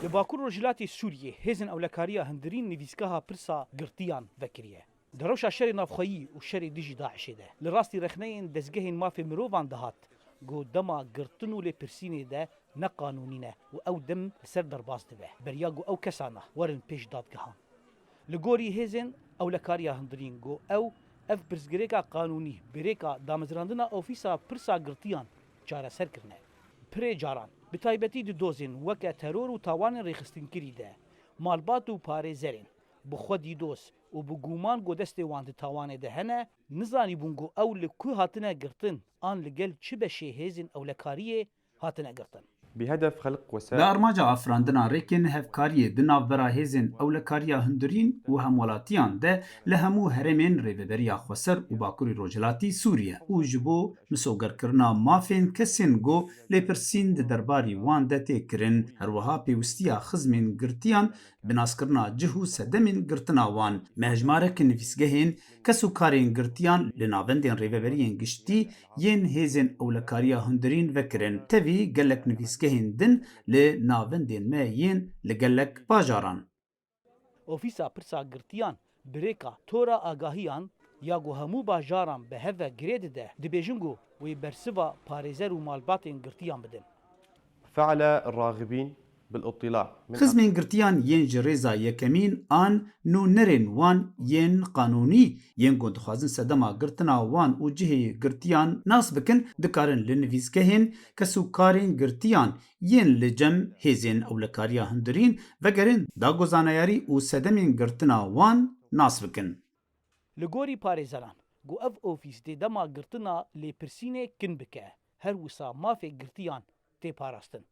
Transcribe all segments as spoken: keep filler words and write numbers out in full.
Li Bakur Rojhilatê Sûriyê hêzên ewlekariya hundirîn nivîsgeha pirsa girtiyan vekiriye. Di rewşa şerê navxweyî û şerê dijî DAIŞê de, li rastî rexneyên dezgehên mafê mirovan dihat ku dema girtin û lêpirsînê de neqanûnî ne û ew dem li ser derbas dibe, beriya ku ew kesana werin pêş dadgehan. Li gorî hêzên ewlekariya hundirîn ku ew ev pirsgirêka qanûnî bi rêka damezrandina Ofîsa Pirsa Girtiyan çareser kirine. Pirê caran, bi taybetî di dozên weke teror û tawanên rêxistinkirî de, malbat û parêzerên bi xwedî doz û bi guman ku destê wan di tawanê de hene, nizanîbûn ku ew li ku hatine girtin an li gel çi beşê hêzên ewlekariyê hatine girtin. بهدف خلق وسائل Bi armanca afirandina rêkên hevkariyê di navbera hêzên ewlekariya hundirîn û hemwelatiyan de li hemû herêmên Rêveberiya Xweser û Bakurê Rojhilatî Sûriye û ji bo misogerkirina mafên kesên ku lêpirsîn di derbarî wan de tê kirin, her wiha pêwistiya xizmên girtiyan, bi naskirina cih û sedemên girtina wan, bi hejmarek nivîsgehên kes û karên girtiyan li navendên rêveberiyên giştî yên hêzên ewlekariya hundirîn vekirin. Tevî gelek nivîsgehên din li navendên me yên li gelek bajaran. Ofîsa Pirsa Girtiyan bi rêka tora agahiyan ya ku hemû bajaran bi hev ve girê dide, dibêjin ku wê bersiva parêzer û malbatên girtiyan bidin. فعلى الراغبين بالاطلاع من Xizmên girtiyan yên ji rêza yekemîn an nûnerên wan yên qanûnî yên ku dixwazin sedema girtina wan û cihê girtiyan nas bikin, dikarin li nivîsgehên kes û karên girtiyan yên li cem hêzên ewlekariya hundirîn vegerin da ku zanayarî û sedemên girtina wan nas bikin. Li gorî parêzeran, ku ev ofîs dê dema girtina lêpirsînê kin bike, her wisa mafê girtiyan tê parastin.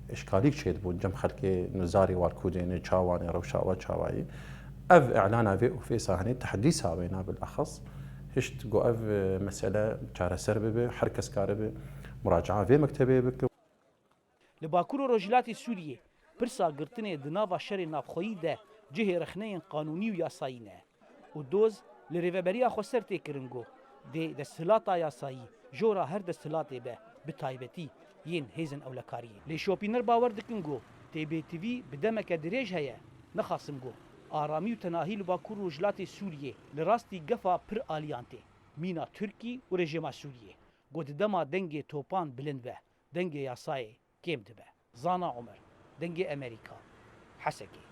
Îşkalîk çêdibûn cem xelkê, nizarî wan kûdê ne, çawanê, rewşa we çawayî. Ev îlana vê ofîsa henê tehdîsa wêna bilexas hişt ku ev, e, mesele çareser bibe, her kes karibe muraca'a vê mektebê bike. Li Bakur û Rojhilatê Sûriyê pirsa girtinê di nava şerê navxweyî de cihê rexneyên qanûnî û yasayî ne û doz li Rêveberiya Xweser tê kirin ku dê desthilata yasayî jora her desthilatê be, bi taybetî yên hêzên ewlekariyê. Lê şopîner bawer dikin ku têbêtivî bi demeke dirêj heye, nexasim ku aramî û tenahî li Bakur û Rojhilatê Sûriyê li rastî gefa pir aliyan tê mîna Tirkî û rejîma Sûriyê, ku di dema dengê topan bilind be, dengê yasayê kêm dibe. Zana Omer, Dengê Emerîka, Hesekê.